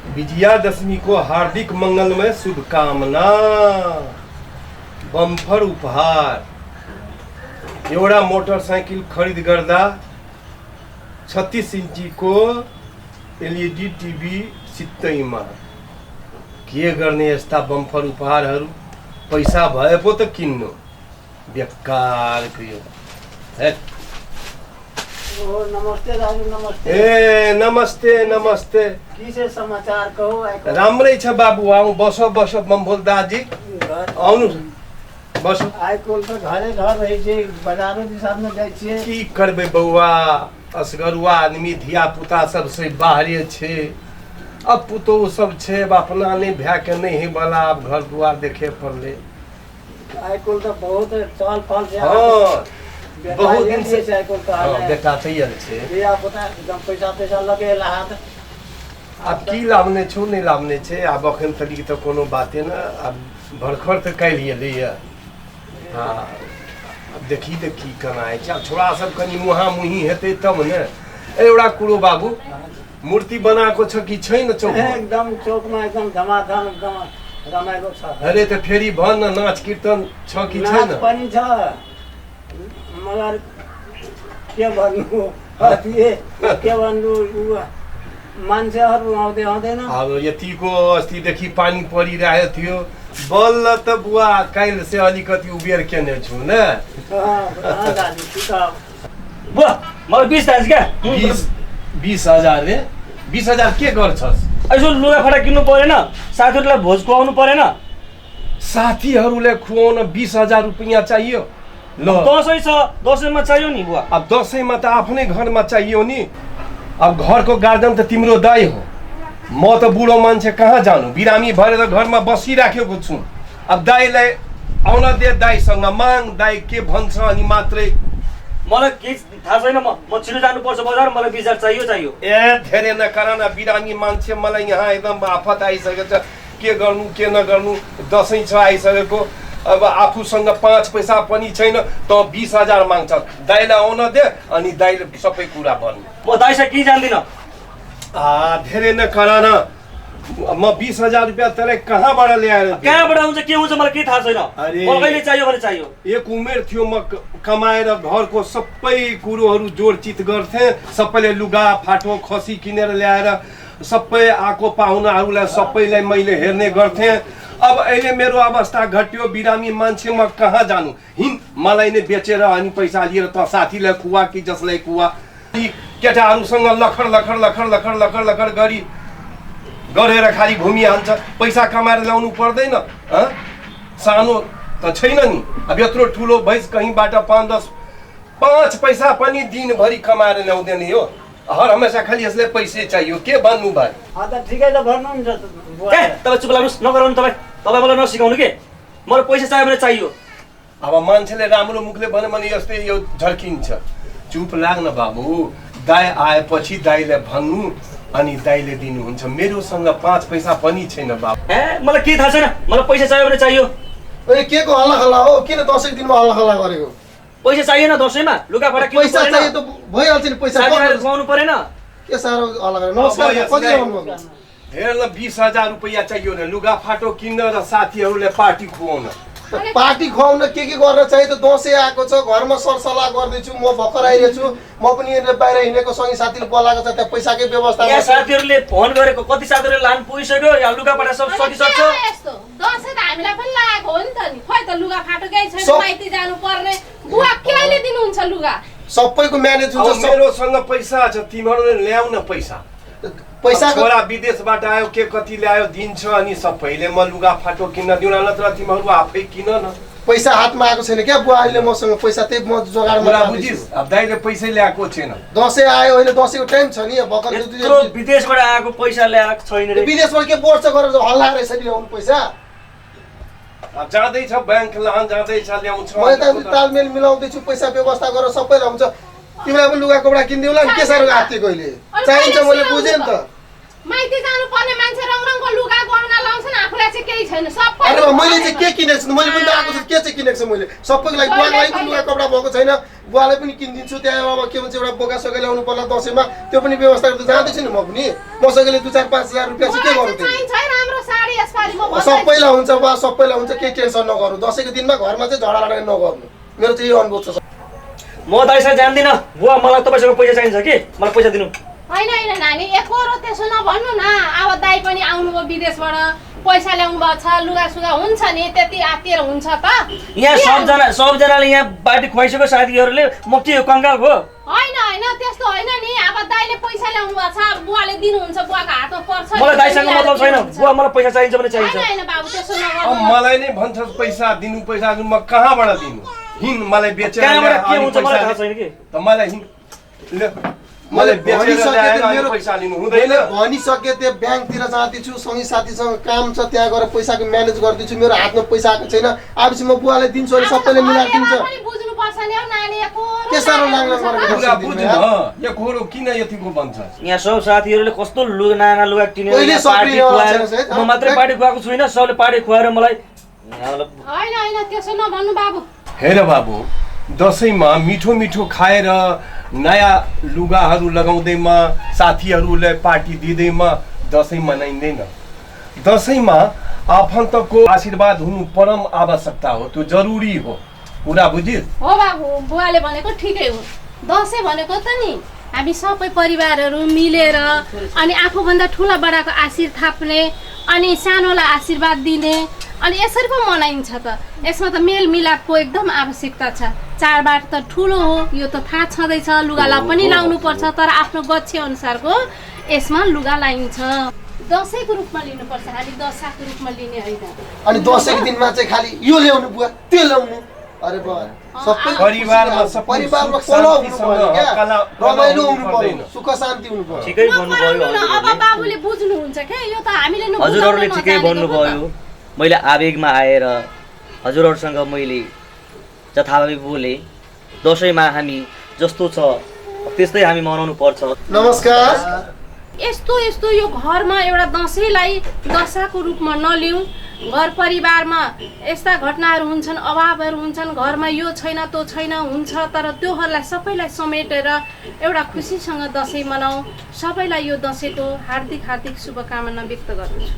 विजयादशमी को हार्दिक मंगलमय शुभकामना। बम्फर उपहार एउटा मोटरसाइकल खरिद गर्दा 36 इन्चीको एलईडी टिभी सित्तैमा। के गर्ने यस्ता बम्फर उपहारहरू? पैसा भए पो त किन्नु, बेकारको यो। नमस्ते दाजु, नमस्ते। ए नमस्ते नमस्ते। के छ समाचार कहो? राम्रै छ बाबु, आऊ बसो बसो बम्फोल दाजी, आउनु बसो। आइकोल त घरे घर रहै छै, बजारो दिशामे जाइ छियै। की करबै बौआ, असगरुआ आदमी धिया पुता सब से बाहरे छे। अब पुतोह सब छे, अपना नहीं भै के नहीं वाला, अब घर दुआर देखे पड़ले। आइकोल त बहुत चल फल छै। हाँ बहुत दिन से आइकोल त हाँ बेटा तैयार छे। बिया पता एकदम पैसा लगेला हाथ। अब की लाभने छौ नहीं लाभने छे, अब अखन तक तो कोनो बाते ना। अब भरखर त कैलिए ले। हाँ अब देखी केना है छै। छोड़ा सब कनी मुहा मुही हेतै तब ने। एउटा कुरो बाबू, मूर्ति बनाएको छ कि छैन चौक? एकदम चौकमा एकदम धमाधम एकदम रमाइलो छ। अरे त फेरि भन न, नाच कीर्तन छ कि छैन? नाच पनि छ, मगर के भन्नु के भन्नु, मान्छेहरू आउँदैन। अब यतिको अस्तिदेखि पानी परिरहेको थियो, बल्ल त बुवा काइल से अलिकति उबेर केने छु न। बुवा मलाई 20 दाज क्या? 20,000 रे? 20,000 के गर्छस्? यसो लुगाफाटा किन्नु परेन? साथीहरूलाई भोज खुवाउनु परेन? साथीहरूले खुवाउन 20,000 रुपैयाँ चाहियो? ल दसैँ छ, दसैँमा चाहियो नि बुवा। अब दसैँमा त आफ्नै घरमा चाहियो नि। अब घरको गार्जियन त तिम्रो दाइ हो, म त बुढो मान्छे कहाँ जानु, बिरामी भएर त घरमा बसिराखेको छु। अब दाइलाई आउन दे, दाइसँग माग, दाइ के भन्छ अनि मात्रै। मलाई के थाहा छैन, म छिटो जानुपर्छ बजार, मलाई 20,000 चाहियो। ए धेरै नकराना, बिरामी मान्छे, मलाई यहाँ एकदम आफत आइसकेको छ। के गर्नु के नगर्नु, दसैँ छ आइसकेको। अब आफूसँग 5 पैसा पनि छैन त 20,000 माग्छ। दाइलाई आउन दे अनि दाइले सबै कुरा भन्नु। म दाइसँग के जान्दिन। धेरै नकराना, म 20,000 रुपियाँ तँलाई कहाँबाट ल्याएर दिएँ? कहाँबाट आउँछ के हुन्छ मलाई के थाहा छैन। अरे मलाई कहिले चाहियो भने चाहियो। एक उमेर थियो म कमाएर घरको सबै कुरोहरू जोडचित गर्थेँ। सबैले लुगा फाटो खसी किनेर ल्याएर सबै आएको पाहुनाहरूलाई सबैलाई मैले हेर्ने गर्थेँ। अब अहिले मेरो अवस्था घट्यो, बिरामी मान्छे म कहाँ जानु? हिँड, मलाई नै बेचेर अनि पैसा लिएर त साथीलाई खुवा कि जसलाई खुवा। यी केटाहरूसँग लखर लखर लखर लखर लखर लखर गरेर खालि घुमिहाल्छ। पैसा कमाएर ल्याउनु पर्दैन? सानो त छैन नि। अब यत्रो ठुलो भइस कहीँबाट 5 पैसा पनि दिनभरि कमाएर ल्याउँदैन यो। हर हमेसा खालि यसले पैसे चाहियो। के भन्नु भाइ? ठिकै त भन्नुहुन्छ। तपाईँ चुप लाग्नुहोस्, नगराउनु। तपाईँ मलाई नसिकाउनु के। मलाई पैसा चाहियो भने चाहियो। अब मान्छेले राम्रो मुखले भन्यो भने यस्तै यो झर्किन्छ। चुप लाग्न बाबु, दाइ आएपछि दाइले भन्नु अनि दाइले दिनुहुन्छ। मेरोसँग 5 पैसा पनि छैन बाबु। मलाई के थाहा छैन, मलाई पैसा चाहियो भने चाहियो। ए के को हल्ला खल्ला हो? किन दसैँ दिनमा हल्ला खल्ला गरेको? पैसा चाहिएन दसैँमा, लुगाफाटा किन्नु पैसा परेन? चाहियो त भइहाल्छ नि। पैसा खुवाउनु परेन? के साह्रो हल्ला गरेको? नमस्कार, कति आउनुभएको? हेर ल, 20,000 रुपैयाँ चाहियो रे, लुगा फाटो किन्न र साथीहरूले पार्टी खुवाउन। पार्टी खुवाउन के गर्न चाहियो त? दसैँ आएको छ, घरमा सरसल्लाह गर्दैछु, म भर्खर आइरहेको छु। म पनि बाहिर हिँडेको सँगै साथीले बोलाएको छ, त्यहाँ पैसाकै व्यवस्था। यहाँ साथीहरूले फोन गरेको, कति साथीहरूले लान पुगिसक्यो। यहाँ लुगाफाटा सब सकिसक्छ। दसैँ त हामीलाई पनि लागेको हो नि त नि। खोइ त लुगा फाटो केही छैन, माइती जानु पर्ने। बुवा कहिले दिनुहुन्छ लुगा? सबैको म्यानेज हुन्छ। मेरोसँग पैसा छ, तिमीहरूले ल्याउन पैसा। पैसा छोरा विदेशबाट आयो, के कति ल्यायो दिन्छ अनि सबैले म लुगा फाटो किन्न दिउँ, नत्र तिमीहरू आफै किन न। पैसा हातमा आएको छैन क्या बुवा अहिले मसँग। पैसा त्यही म जोगाडमा बुझिस्। अब दाइले पैसै ल्याएको छैन। दसैँ आयो, अहिले दसैँको टाइम छ नि। भर्खर विदेशबाट आएको पैसा ल्याएको छैन रे। विदेशबाट के वर्ष गरेर हल्ला रहेछ नि ल्याउनु पैसा। अब जाँदैछ ब्याङ्क लान जाँदैछ, ल्याउँछ। म यता तालमेल मिलाउँदैछु, पैसा व्यवस्था गरेर सबैलाई हुन्छ। तिमीलाई पनि लुगा कपडा किनिदिउँला नि। के साह्रो आत्तिएको अहिले चाहिन्छ, मैले बुझेँ नि त। माइती जानु पर्ने मान्छे रङ रङको लुगा गहना लाउँछन्, आफूलाई चाहिँ केही छैन सबै अरे मैले चाहिँ के किनेको छु मैले पनि त आएको छु के चाहिँ किनेको छु मैले सबैको लागि बुवालाई पनि लुगा कपडा भएको छैन बुवालाई पनि किनिदिन्छु त्यहाँ अब के भन्छ एउटा बोका सोका ल्याउनु पर्ला दसैँमा त्यो पनि व्यवस्था गर्दै जाँदैछु नि म पनि मसँगले 2-4-5 हजार रुपियाँ चाहिँ के गर्नु चाहिन्छ राम्रो साडी यसपालि म भन्दैछु। सबैलाई हुन्छ बा सबैलाई हुन्छ केही टेन्सन नगर्नु दसैँको दिनमा घरमा चाहिँ झगडा लडाइ नगर्नु मेरो चाहिँ यो अनुभव छ म दाइसँग जान्दिनँ बुवा मलाई तपाईँसँग पैसा चाहिन्छ कि मलाई पैसा दिनु होइन नानी एकरो त्यसो नभन्नु न अब दाइ पनि आउनुभयो विदेशबाट पैसा ल्याउनु भएको छ लुगा सुगा हुन्छ नि त्यति आतिर हुन्छ त यहाँ सबजनाले यहाँ बाटी खुवाइसक्यो साथीहरूले म के हो कङ्गाल भयो होइन त्यस्तो होइन नि अब दाइले पैसा ल्याउनु भएको छ बुवाले दिनुहुन्छ बुवाको हातमा पर्छ मलाई दाइसँग मतलब छैन बुवा मलाई पैसा चाहिन्छ भने चाहिन्छ होइन बाबु त्यसो अब नगर्नु मलाई नै भन्छस् पैसा दिनु म कहाँबाट दिनु हिँड मलाई बेचेर कहाँबाट के ल्याएर हुन्छ मलाई थाहा छैन कि त मलाई हिँड मलाई बेचेर ल्याएर अनि पैसा लिनु हुँदैन भनिसके त्यो ब्याङ्कतिर जाँदैछु सँगै साथीसँग काम छ त्यहाँ गएर पैसाको म्यानेज गर्दैछु मेरो हातमा पैसा आएको छैन आएपछि म बुवालाई दिन्छु अनि सबैले मिलाएर दिन्छ बुझ्नुपर्छ नि हौ नानी के साह्रो लाग्न गरेको कुरा बुझ्न यो खोरो किन यतिको भन्छस् यहाँ सब साथीहरूले कस्तो नाना लुगा किनेर पहिले पार्टी सबै खुवाएर आउँछ है, म मात्रै पार्टी खुवाएको छुइनँ सबले पार्टी खुवाएर मलाई होइन त्यसो नभन्नु बाबु हेर बाबु दसैँमा मिठो मिठो खाएर नयाँ लुगाहरू लगाउँदैमा साथीहरूलाई पार्टी दिँदैमा दसैँ मनाइँदैन दसैँमा आफन्तको आशीर्वाद हुनु परम आवश्यकता हो त्यो जरुरी हो कुरा बुझिस् हो बाबु बुवाले भनेको ठिकै हो दसैँ भनेको त नि हामी सबै परिवारहरू मिलेर अनि आफूभन्दा ठुला बडाको आशीर्वाद थाप्ने अनि सानोलाई आशीर्वाद दिने अनि यसरी पो मनाइन्छ त यसमा त मेलमिलापको एकदम आवश्यकता छ चाडबाड त ठुलो हो यो त थाहा छँदैछ लुगालाई पनि लाउनु पर्छ तर आफ्नो गच्छे अनुसारको यसमा लुगा लाइन्छ दसैँको रूपमा लिनुपर्छ खालि दशाको रूपमा लिने होइन अनि दसैँको दिनमा चाहिँ खालि यो ल्याउनु बुवा त्यो ल्याउनु अरे बा सबै परिवारमा परिवारमा कला हुनु पर्यो क्या रमाइलो हुनु पर्यो सुख शान्ति हुनु पर्यो ठिकै भन्नुभयो अब बाबुले बुझ्नुहुन्छ के यो त हामीले हजुरहरूले ठिकै भन्नुभयो मैले आवेगमा आएर हजुरहरूसँग मैले जथाभावी बोले दसैँमा हामी जस्तो छ त्यस्तै हामी मनाउनु पर्छ नमस्कार यस्तो यो घरमा एउटा दसैँलाई दशाको रूपमा नलिउँ घर परिवारमा यस्ता घटनाहरू हुन्छन् अभावहरू हुन्छन् घरमा यो छैन त्यो छैन हुन्छ तर त्योहरूलाई सबैलाई समेटेर एउटा खुसीसँग दसैँ मनाऊ सबैलाई यो दसैँको हार्दिक शुभकामना व्यक्त गर्दछु